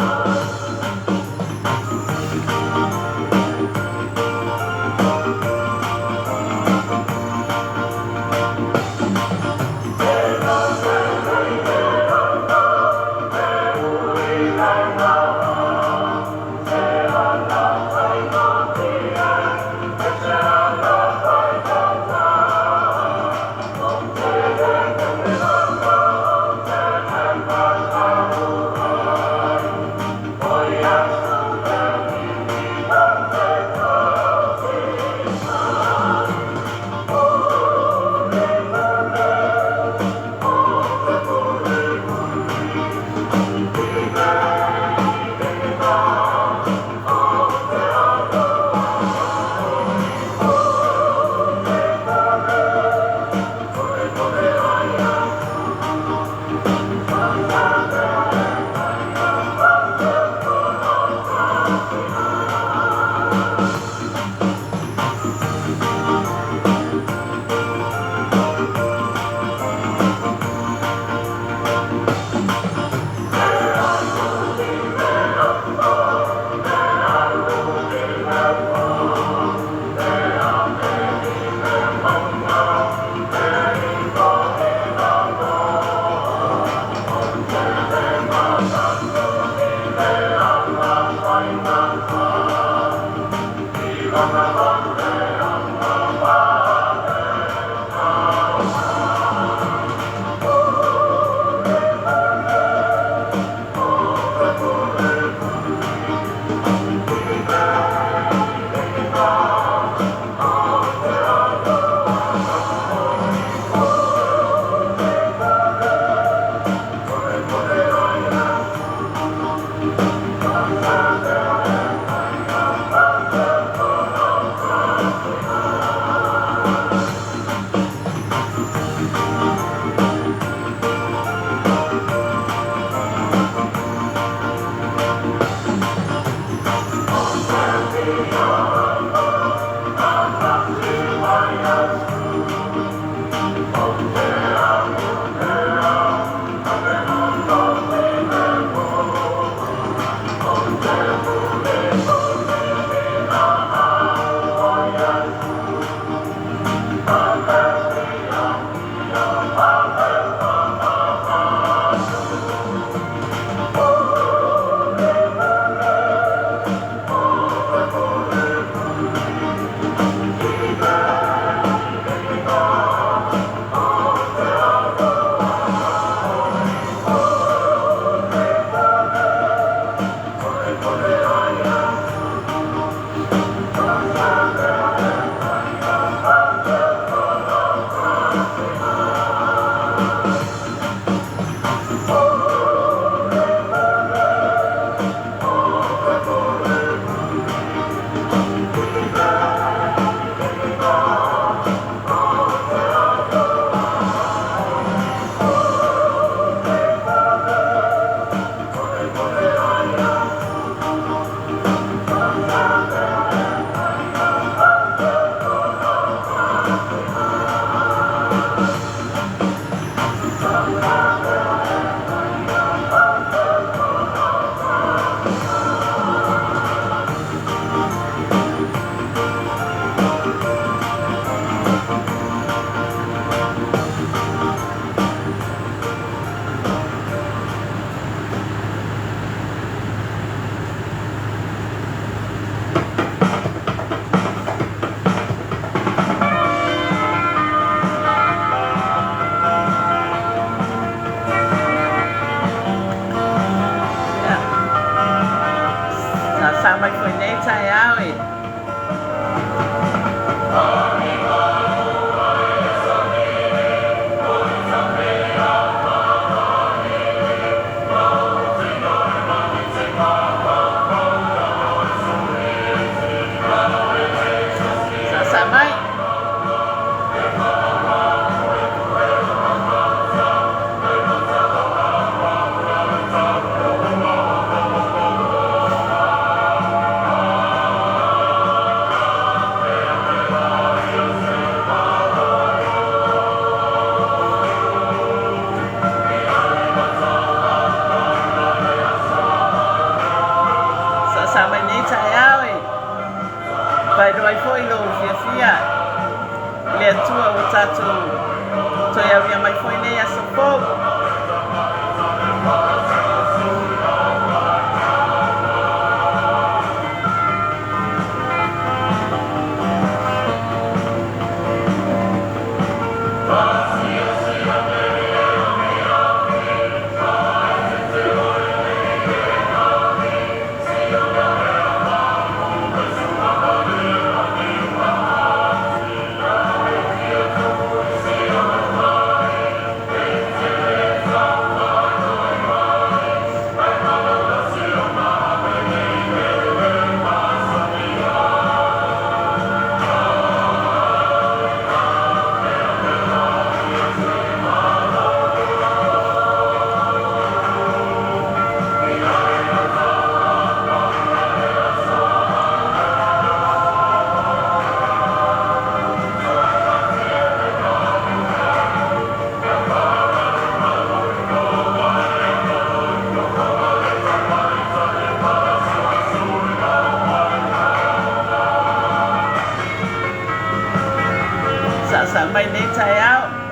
Amen. tatou toe aulia mai foi nei aso fou. Sasaa mai nei taeao.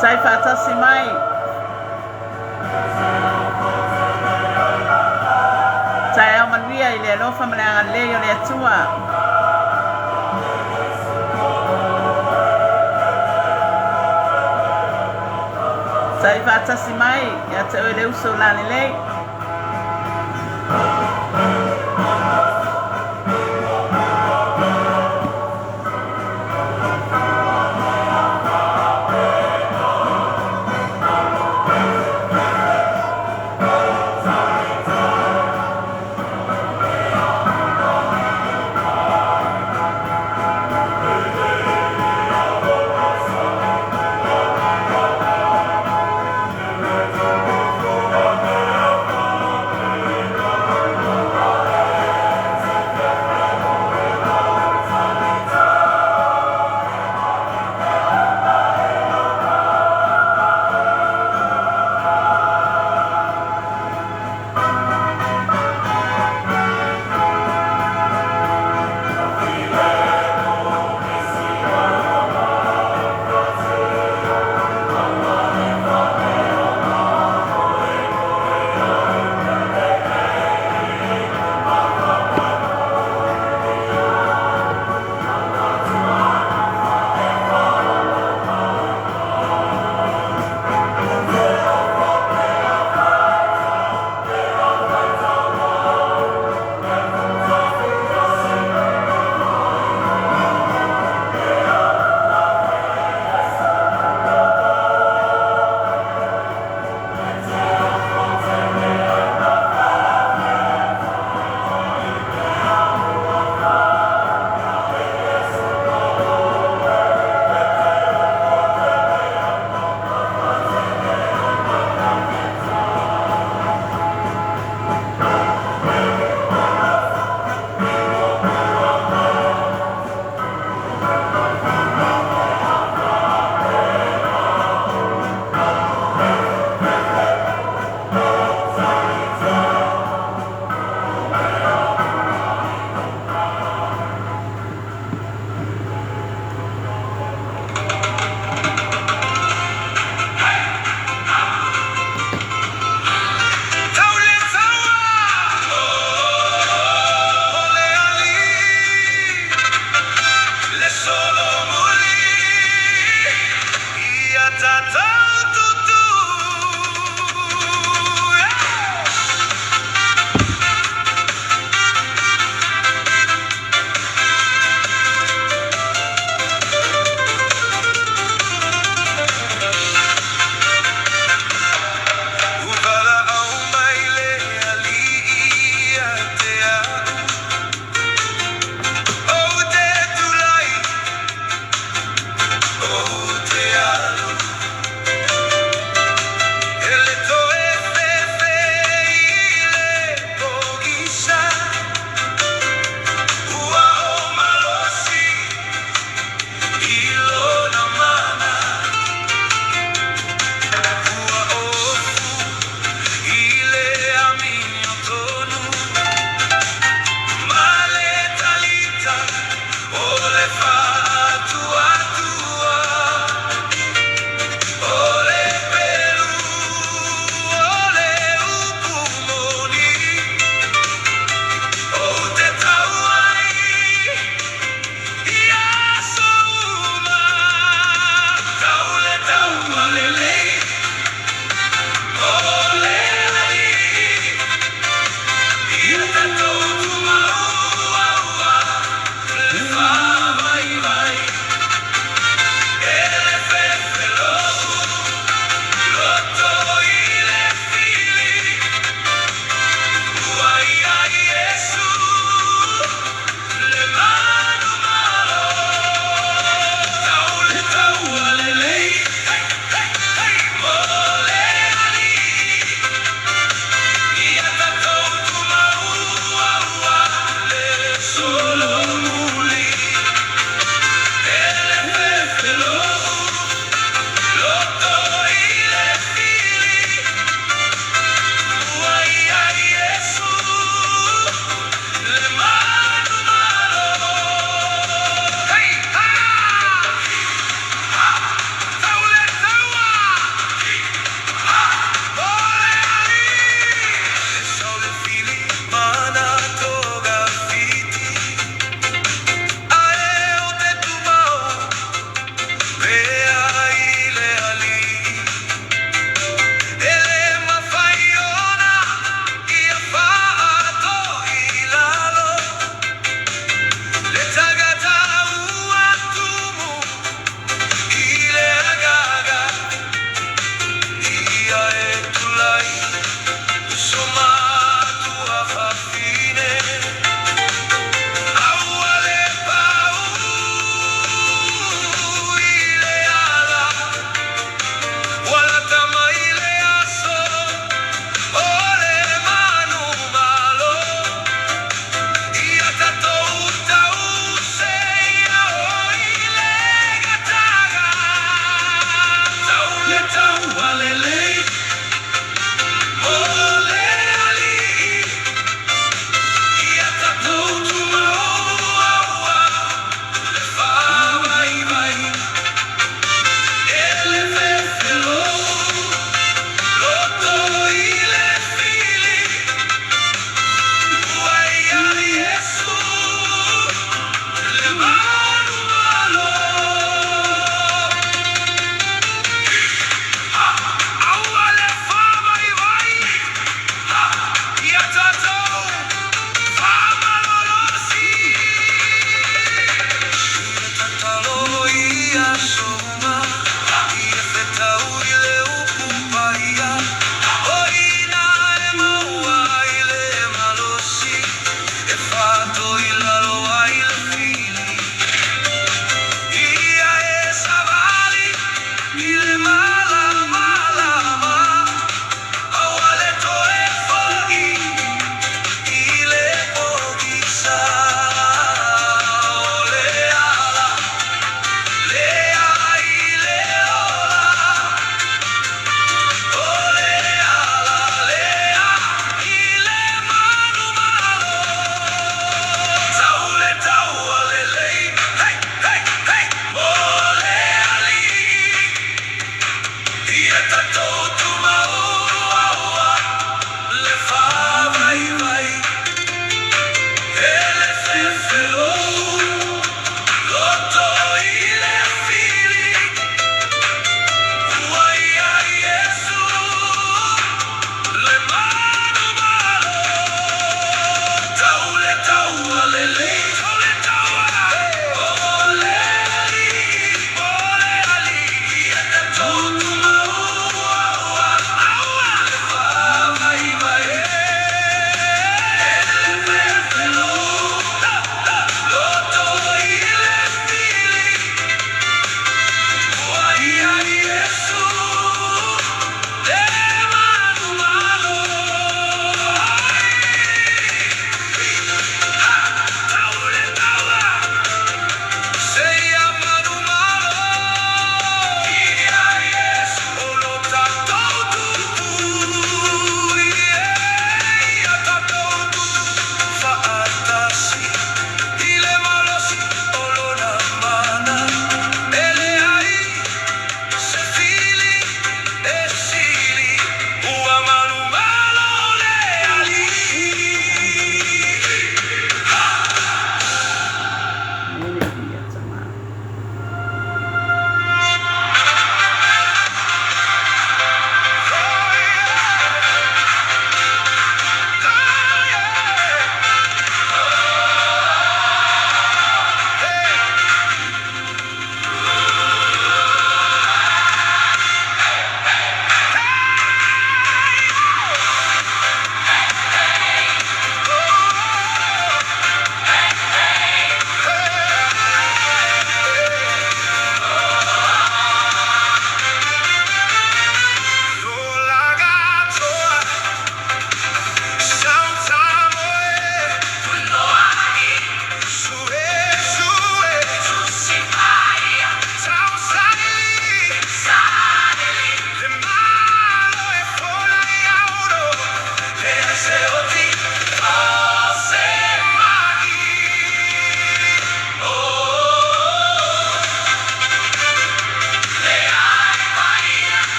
Tai faatasi mai. Taeao manuia i le alofa ma le agalelei o le Atua. Tai faatasi mai ia te oe le uso lalelei.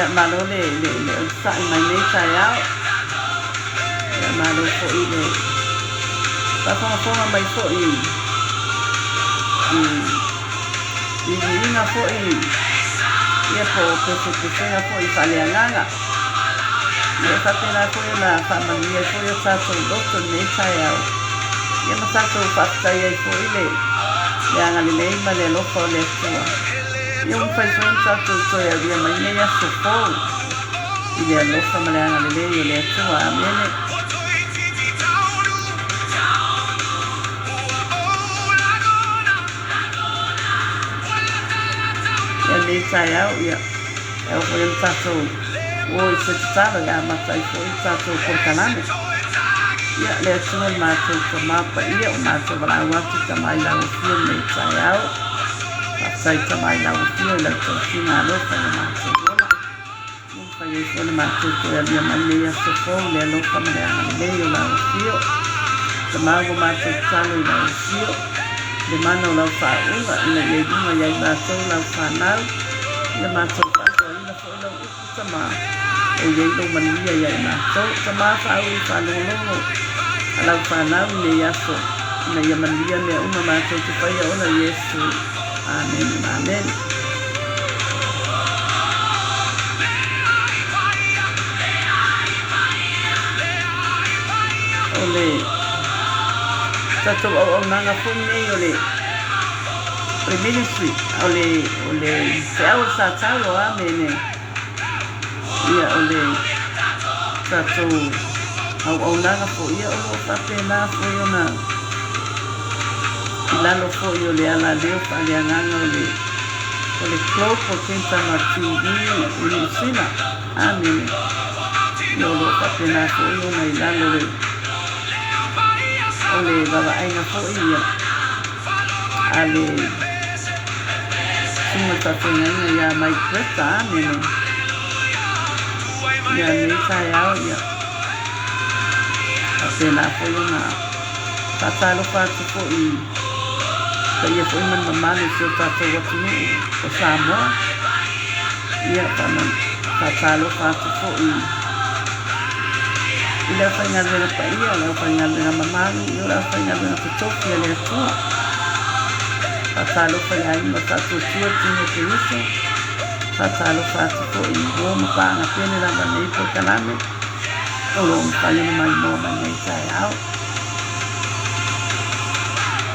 Ia, malo le le le onosai mai lenei taeao. Ia, malo foi le faafogafoga mai foi i viiviiga foi ia po o pesepesega foi faaleagaga. Ia, e faapena foi ona faamanuia ai foi o tatou loto i lenei taeao. Ia ma tatou faafetai ai foi le le agalelei ma le alofa o le Atua. Ia ua mafai foi ona tatou toe aulia mai nei aso fou i le alofa ma le agalelei o le Atua. Amene. Ia lenei taeao, ia, e ao foi ona tatou o i se tatalo e amata ai foi le tatou polokalame. Ia, le Atua le matou Tama Paia, o matou valaau atu Tama i lau Afio i lenei taeao. Faafetai Tama i lau Afio i lau tausiga alofa i le matou ola. Ua mafai ai foi ona matou toe alia mai lenei aso fou i le alofa ma le agalelei o lau Afio. Tama ua matou tatalo i lau Afio, le mana o lau faauuga ina ia i luga ia i matou lau fanau, ia matou faasoaina foi lau upu Tama, e i ai lou manuia ia i matou. Tama faauu faalogologo a lau fanau i nei aso, ina ia manuia mea uma matou te faia ona Iesu. Amene. Amene. O le tatou auaunaga foi nei o le o le ministry, o le o le feau o le Satalo, amene. Ia o le tatou auaunaga foi, ia o lo o faapena foi ona i lalo foi o le alaleo faaleagaga o le o le Global Kingdom TV i Niu Sila. Amene. Ia o lo o faapena foi ona i lalo le o le vaavaaiga foi ia a le Susuga i le Faafeagaiga ia Mike Greta. Amene. Ia lenei taeao ia faapena foi ona faatalofa atu foi i paia foi ma le mamalu o si o tatou atunuu o Samoa. Ia faatalofa atu foi i le aufaigaluega paia, le aufaigaluega mamalu, ia le aufaigaluega totofi a le Atua. Faatalofa i le aiga o Faatuatua Tino Keriso. Faatalofa atu foi i uo ma paaga pele lava nei polokalame o lo o mafai ona maimoa mai nei taeao.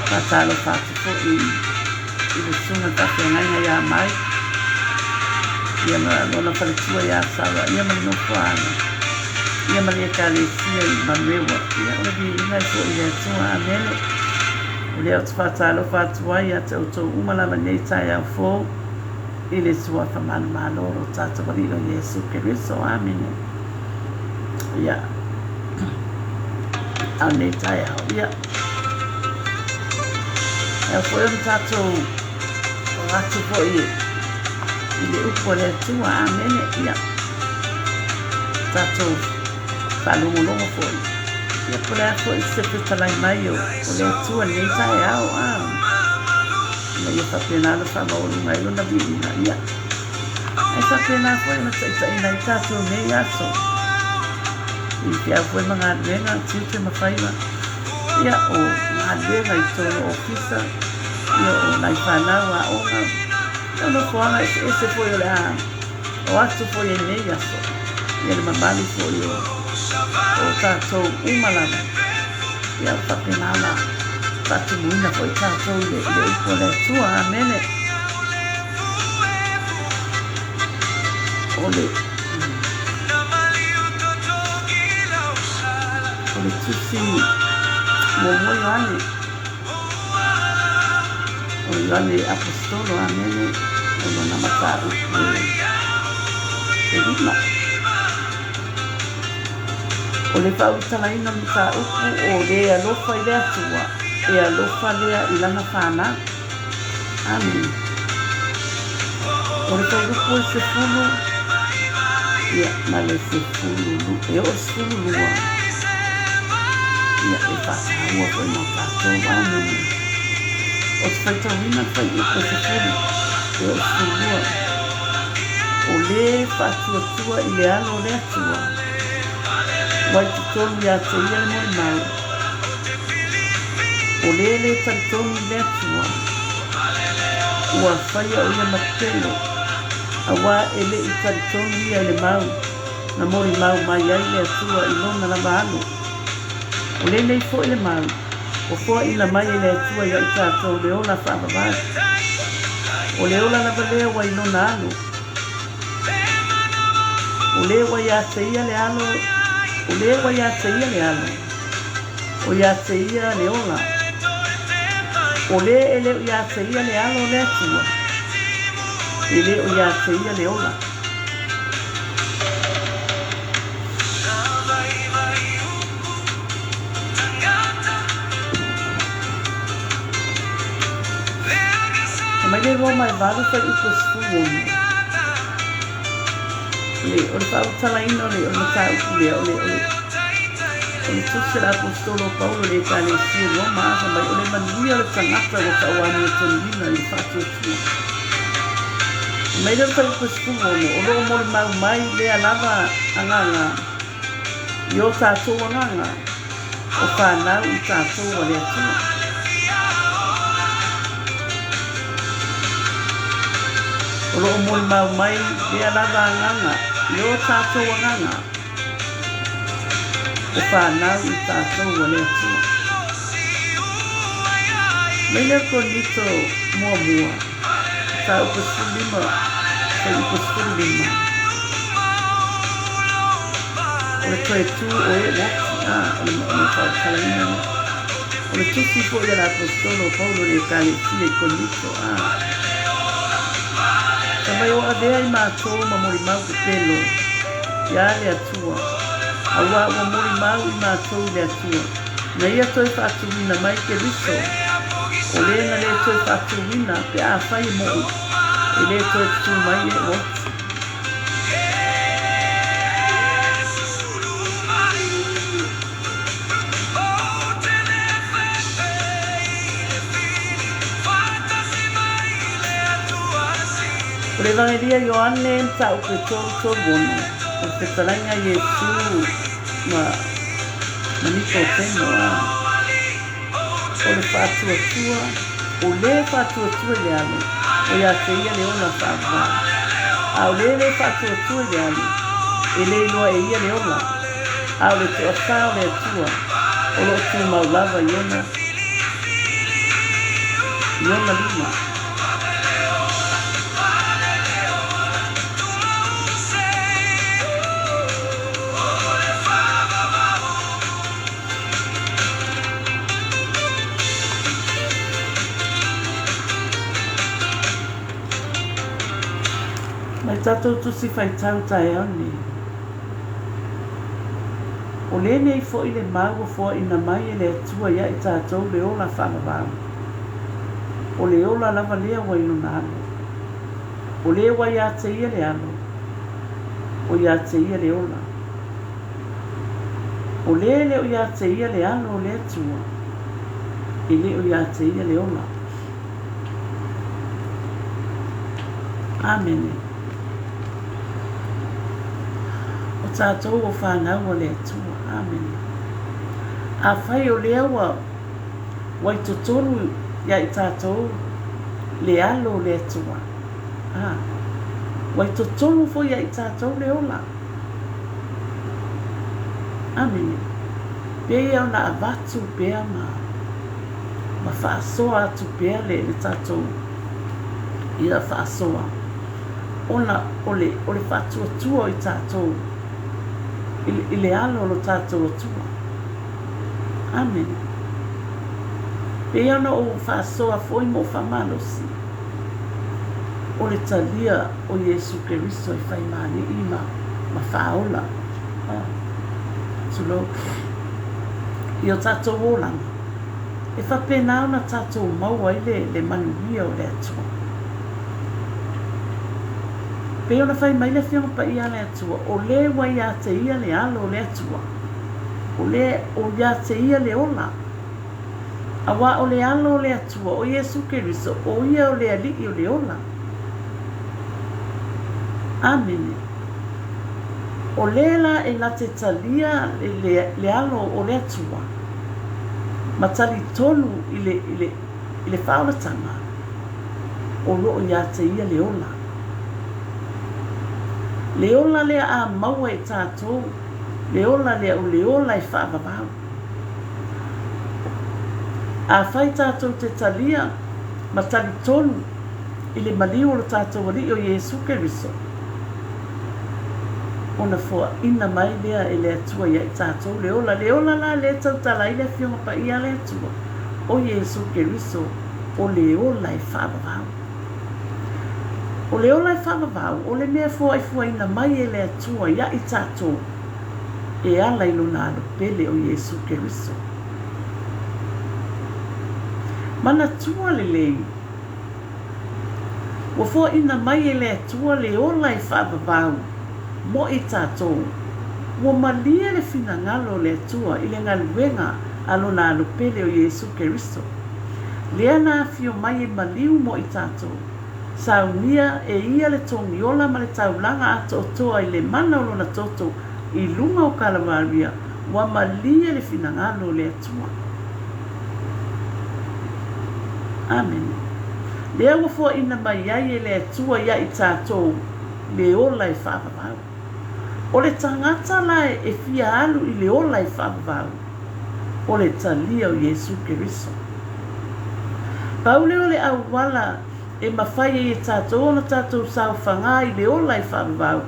Faatalofa atu foi i le susuga i le faafeagaiga ia Mike, ia ma lona faletua ia Sarah, ia ma le nofoaga, ia ma le Ekalesia i Manuewa. Ia o le viiga e foi i le Atua. Amene. O lea ou te faatalofa atu ai ia te outou uma lava i lenei taeao fou i le Suafa manumalo o lo tatou Alii o Iesu Keriso. Amene. Ia, a o lenei taeao, ia, e ao foi ona tatou o atu foi i le upu a le Atua. Amene. Ia, tatou faalogologo foi. Ia, po o le a foi se fetalai mai o le Atua i lenei taeao, a ina ia faapena ona faamaualuga ai lona viiga. Ia, e faapena foi ona taitaiina ai tatou i nei aso i feau foi ma galuega, tiute ma faiva. Ia, o galuega i totonu o ofisa, ia, o nai fanau aoga, ia, o nofoaga eseese foi o le a o atu foi i nei aso, ia le mamalu foi o o tatou uma lava, ia faapena ona faatumuina foi tatou i le upu a le Atua. Amene. O le o le tusi muamua Ioane, o Ioane Aposetolo, amene, o lona mataupu e lima. O le faaulutalaina o le mataupu o le alofa i le Atua, e alofa lea i lana fanau. Amene. O le fuaiupu e 10, ia, ma le 10, e oo i le 12, ia, e faataua foi mo tatou. Amene. Ou te faitauina le fuaiupu e 10, e oo i le 12. O lē faatuatua i le Alo o le Atua, ua i totonu ia te ia le molimau. O lē lē talitonu i le Atua, ua faia o ia ma pelo, auā e le i talitonu ia i le mau na molimau mai ai le Atua i Lona lava Alo. O lenei foi le mau, ua foaina mai e le Atua ia i tatou le ola faavavau. O le ola lava lea ua i Lona Alo. O lē ua ia te Ia le Alo, o lē ua ia te Ia le Alo, o ia te Ia le ola. O lē e le o ia te Ia le Alo o le Atua, e le o ia te Ia le ola. Mai le Roma e 8 fuaiupu e 16. Le, o le faaulutalaina o le, o le mataupu lea, o le, o le, o le tusi a le Aposetolo o Paulo i le Ekalesia i Roma, fai mai, o le manuia o le tagata ua tauamiotonuina i le faatuatua. Fai mai lea o le fuaiupu e 16, o lo o molimau mai lea lava agaga i o tatou agaga, o fanau i tatou a le Atua. O lo o molimau mai lea lava agaga i o tatou agaga, o fanau i tatou a le Atua. Mai lea o Korinito muamua, mataupu 15, fuaiupu 15. O le toe tu o e ua oti, a, o le, o le faamatalaina lea. O le tusi foi a le Aposetolo o Paulo i le Ekalesia i Korinito, a. Fai mai o avea i matou ma molimau pepelo iā le Atua, auā ua molimau i matou i le Atua, na Ia toe faatūina mai Keriso, o lē na lē toe faatūina pe afai e moʻi, e lē toe tutū mai e ua oti. O le Evagelia Ioane mataupu e 336, o le fetalaiga a Iesu ma ma Nikotemo, a o le faatuatua, o le faatuatua i le Alo, o ia te ia le ola faavavau. A o le le faatuatua i le Alo, e le iloa e ia le ola, a o le toasā o le Atua, o lo o tumau lava i ona, i ona lima. Mai tatou tusi faitau taeao nei. O lenei foi le mau ua foaina mai e le Atua ia i tatou le ola faavavau. O le ola lava lea ua i lona alo. O le ua ia te ia le alo, o ia te ia le ola. O le e le o ia te ia le Alo o le Atua, e le o ia te ia le ola. Amene. O tatou o fanau a le Atua. Amene. Afai o lea ua ua i totonu ia i tatou le Alo o le Atua, a, ua i totonu foi ia i tatou le ola. Amene. Pei ona avatu pea ma, ma faasoa atu pea le, le tatou ia faasoa, ona o le, o le faatuatua o i tatou i, i le alo o lo tatou Atua. Amene. Pei ona ou faasoa foi ma ou faamalosi, o le talia o Iesu Keriso e fai ma Alii ma, ma Faaola, tulou, i o tatou olaga, e faapena ona tatou maua ai le, le manuia o le Atua. Pei ona fai mai le Afioga Paia a le Atua, o le ua ia te Ia le Alo o le Atua, o le o ia te Ia le ola. Auā o le Alo o le Atua, o Iesu Keriso, o Ia o le Alii o le ola. Amene. O lea la e na te talia le, le, le alo o le Atua, ma talitonu i le, i le, i le faaolataga, o lo o ia te ia le ola. Le ola lea a maua e tatou, le ola lea o le ola e faavavau. Afai tatou te talia ma talitonu i le maliu o lo tatou Alii o Iesu Keriso, ona foaina mai lea e le Atua ia i tatou le ola. Le ola la lea e tautala ai le Afioga Paia a le Atua, o Iesu Keriso, o le ola e faavavau. O le ola e faavavau, o le mea e foaifuaina mai e le Atua ia i tatou e ala i Lona Alo pele o Iesu Keriso. Manatua lelei, ua foaina mai e le Atua le ola e faavavau mo i tatou. Ua malie le finagalo o le Atua i le galuega a Lona Alo pele o Iesu Keriso, lea na afio mai e maliu mo i tatou. Saunia e ia le togiola ma le taulaga atoatoa i le mana o Lona toto i luga o Kalavaria, ua malie le finagalo o le Atua. Amene. Lea ua foaina mai ai e le Atua ia i tatou le ola e faavavau. O le tagata la e fia alu i le ola e faavavau, o le talia o Iesu Keriso. Pau lea o le auala e mafai ai e tatou ona tatou saofagā i le ola e faavavau,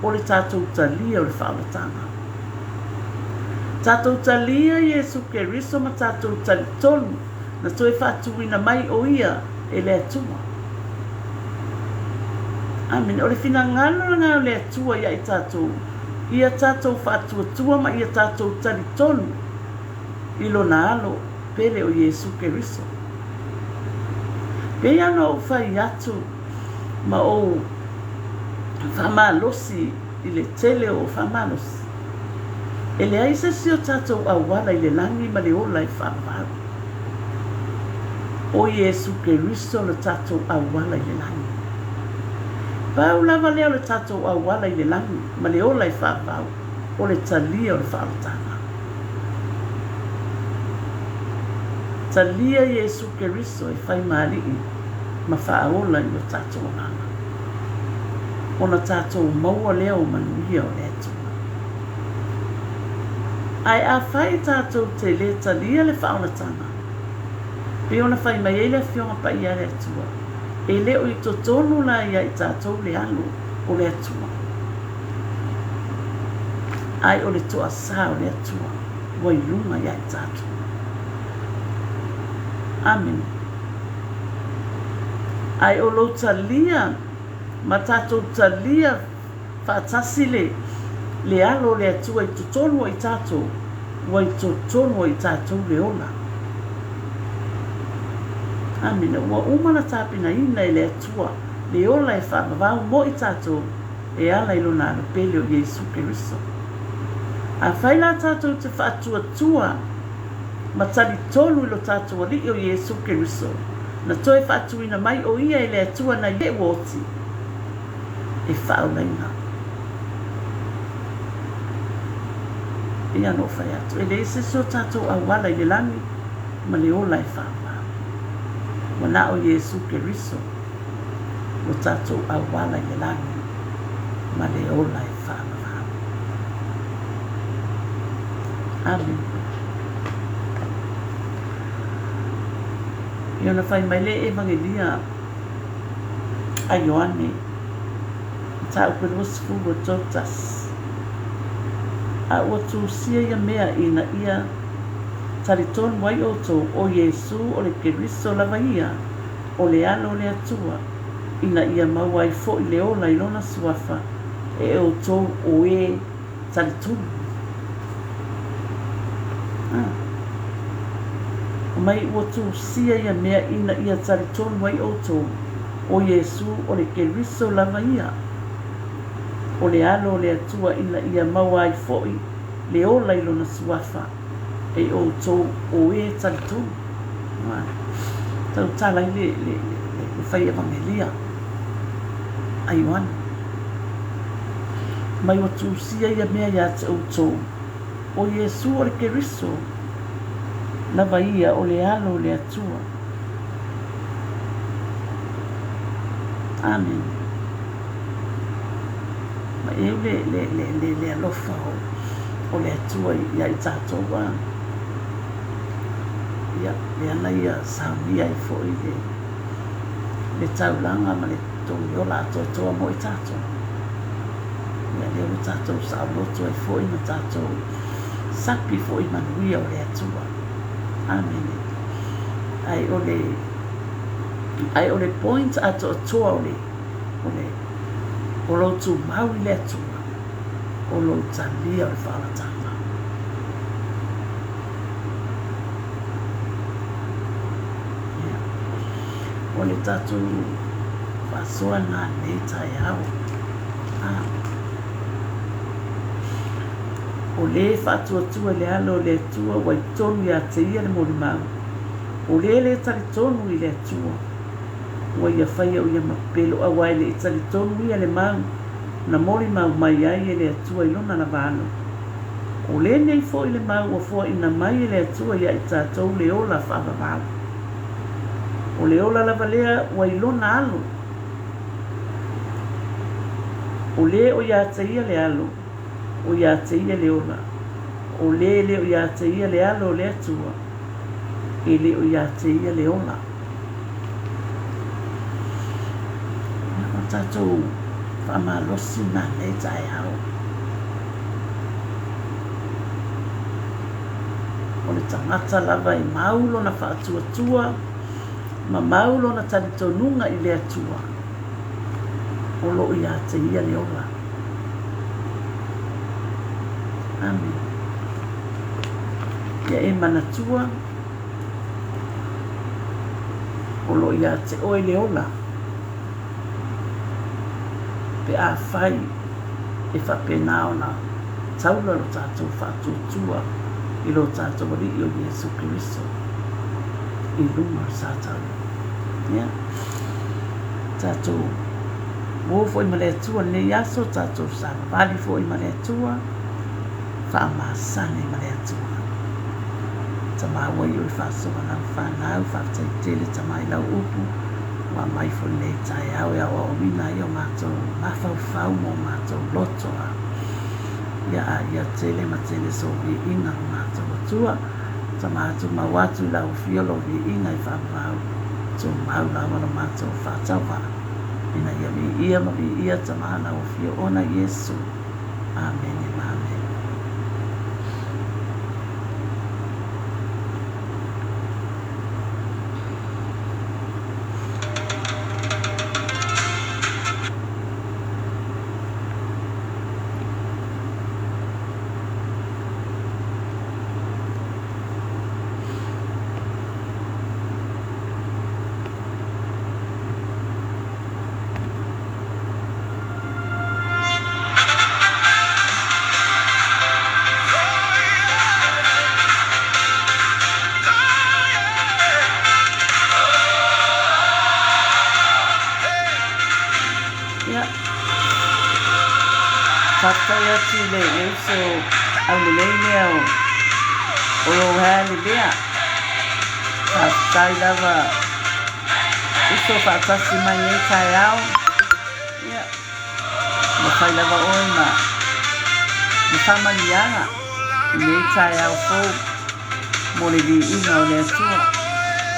o le tatou talia o le faaolataga. Tatou talia Iesu Keriso ma tatou talitonu na toe faatuina mai o Ia e le Atua. Amene. O le finagalo lena o le Atua ia i tatou, ia tatou faatuatua ma ia tatou talitonu i Lona Alo pele o Iesu Keriso. Pei lava ona ou fai atu ma ou faamalosi i le tele o faamalosi, e leai se isi o tatou auala i le lagi ma le ola e faavavau. O Iesu Keriso le tatou auala i le lagi. Pau lava lea o le tatou auala i le lagi ma le ola e faavavau, o le talia o le faaolataga. Talia Iesu Keriso e fai ma Alii ma faaola i o tatou agaga, ona tatou maua lea o manuia o le Atua. Ae afai tatou te le talia le faaolataga, pei ona fai mai ai le Afioga Paia a le Atua, e le o i totonu la ia i tatou le alo o le Atua, ae o le toasā o le Atua ua i luga ia i tatou. Amene. Ae o lou talia ma tatou talia faatasi le le alo o le Atua i totonu o i tatou, ua i totonu o i tatou le ola. Amene. Ua uma ona tapenaina e le Atua le ola e faavavau mo i tatou e ala i Lona Alo pele o Iesu Keriso. Afai la tatou te faatuatua ma talitonu i lo tatou Alii o Iesu Keriso, na toe faatuina mai o Ia e le Atua nai le ua oti e faaolaina. Pei ona ou fai atu, e leai se isi o tatou auala i le lagi ma le ola e faavavau. Ua na o Iesu Keriso lo tatou auala i le lagi ma le ola e faavavau. Amene. Ia ona fai mai le Evagelia a Ioane, mataupu e 21. A ua tusia ia mea ina ia talitonu ai outou o Iesū o le Keriso lava ia, o le Alo o le Atua, ina ia maua ai foi le ola i Lona Suafa e outou o e talitonu. A. Mai ua tusia ia mea ina ia talitonu ai outou, o Iesū o le Keriso lava ia, o le Alo o le Atua ina ia maua ai foi le ola i Lona Suafa e outou o e talitonu. A. Tautala ai le, le, le, le fai evagelia a Ioane. Mai ua tusia ia mea iā te outou, ʻo Iesū o le Keriso lava ia o le Alo o le Atua. Amene. Ma eu le, le, le, le, le alofa o, o le Atua iā i tātou a. Ia, lea na ia saunia ai foi le, le taulaga ma le togi ola atoatoa mo i tātou. Ia, lea ua tātou saoloto ai foi ma tātou sapi foi manuia o le Atua. Amene. Ai o le, ai o le point atoatoa o le, o le, o lou tumau i le Atua, o lou talia o le faaolataga. Ia, o le tatou faasoa lena i lenei taeao. A, o lē faatuatua i le alo o le Atua ua i totonu ia te ia le molimau, o lē lē talitonu i le Atua, ua ia faia o ia ma pepelo, aua e le i talitonu ia le mau na molimau mai ai e le Atua i lona lava alo. O lenei foi le mau ua foaina mai e le Atua ia i tatou le ola faavavau. O le ola lava lea ua i lona alo. O lē o ia te ia le alo, o ia te ia le ola. O lē le o ia te ia le alo o le Atua, e le o ia te ia le ola. Ia, o tatou faamalosi ma nei taeao. O le tagata lava e mau lona faatuatua ma mau lona talitonuga i le Atua, o lo o ia te ia le ola. Amene. Ia e manatua, o lo o ia te oe le ola, pe afai e faapena ona taula lo tatou faatuatua i lo tatou Alii o Iesu Keriso i luga o le Satani. Ia, tatou uo foi ma le Atua i lenei aso, tatou savavali foi ma le Atua, faamasani ma le Atua. Tama ua iu le faasoa lau fanau, faafetai tele Tama i lau upu, ua aumai foi lenei taeao e aoaoina ai o matou mafaufau ma o matou loto a ia a ia tele ma tele sou viiga lo matou Atua. Tama tumau atu i lau afio lou viiga e faavavau tumau lava lo matou faatauvaa ina ia viia ma viia Tama lau afio ona Iesu. Amene ma amene. Ia. Faafetai atu i le uso aulelei lea o o Rohan lea. Faafetai lava uso faatasi mai nei taeao. Ia, ua fai lava oe ma ma faamanuiaga i lenei taeao fou mo le viiga o le Atua.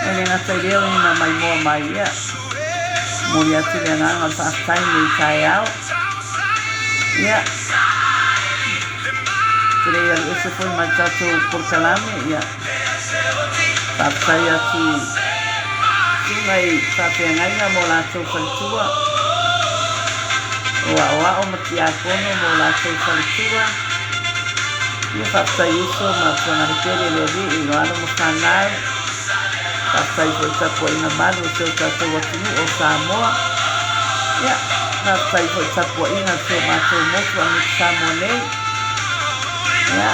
E le gata i lea o ina maimoa mai, ia, momoli atu le agaga o le faafetai i lenei taeao. Ia, te le i alu ese foi mai le tatou polokalame, ia, Faafetai atu i susuga i faafeagaiga ma o latou faletua, o aoao ma tiakono ma o latou faletua. Ia faafetai uso ma Tuagalepele le Alii o alo ma fanau. Faafetai foi i tapuaiga malu a si o tatou atunuu o Samoa. Ia, faafetai foi i tapuaiga a si o matou motu Amerika Samoa nei. Ia,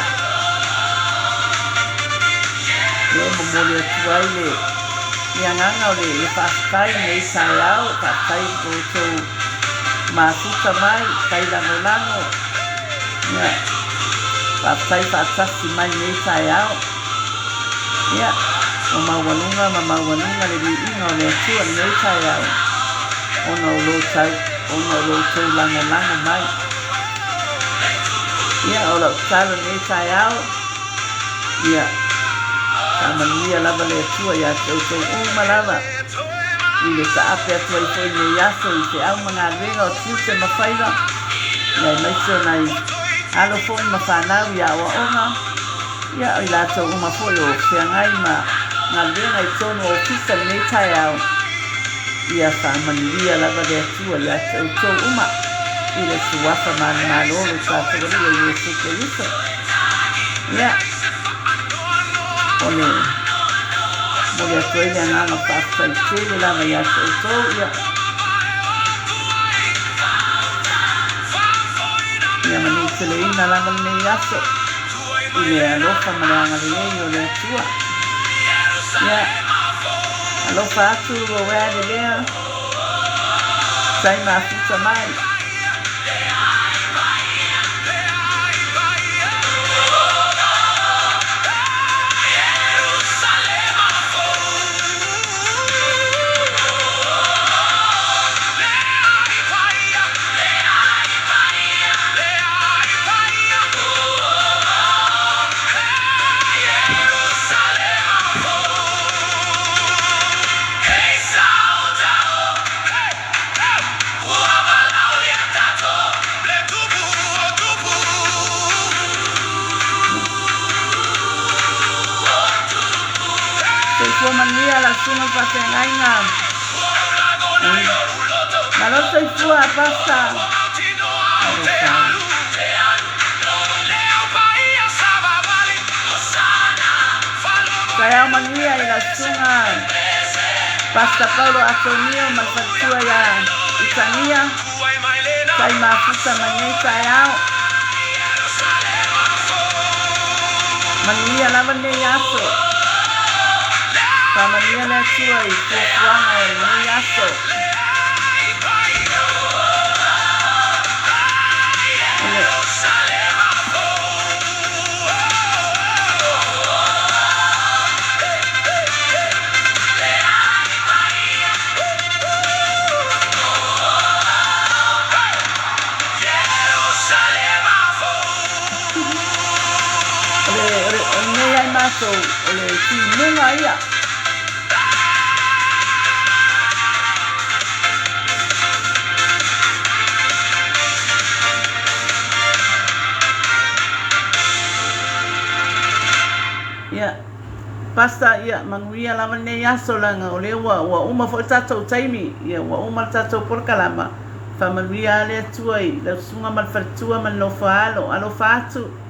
e momoli atu ai le le agaga o le le faafetai i lenei taeao, faafetai i lo outou mafuta mai, tai lagolago. Ia, faafetai faatasi mai lenei taeao. Ia, ua maualuga ma maualuga le viiga o le Atua i lenei taeao, ona o lo tau, ona o lo outou lagolago mai. Ia, o lau tatalo i lenei taeao, ia, faamanuia lava le Atua ia te outou uma lava i le taape atu ai foi i lenei aso i feau ma galuega o tiute ma faiva, ia aemaise o nai alo foi ma fanau i aoaoga, ia o i latou uma foi o feagai ma galuega i totonu o ofisa i lenei taeao. Ia faamanuia lava le Atua ia te outou uma i le Suafa manumalo o lo tatou Alii o Iesu Keriso. Ia, o le momoli atu ai le agaga faafetai tele lava ia te outou. Ia, ia manuteleina lava lenei aso i le alofa ma le agalelei o le Atua. Ia, alofa atu Roanne lea, tai mafuta mai. Soifua manuia lau susuga i le faafeagaiga. Malo soifua Pasta. Alofa. Taeao manuia i lau susuga Pasta Paulo Atonio ma le faletua ia Itagia. Tai mafuta mai nei taeao. Manuia lava lenei aso. Faamanuia le Atua i fuafuaga o lenei aso. O le, o le, o lenei ai matou, o le timuga ia. Ia, Pastor, ia, manuia lava lenei aso leaga o lea ua, ua uma foi le tatou taimi, ia, ua uma le tatou polokalama. Faamanuia lava le Atua i lau susuga ma le faletua ma le nofo a alo. Alofa atu.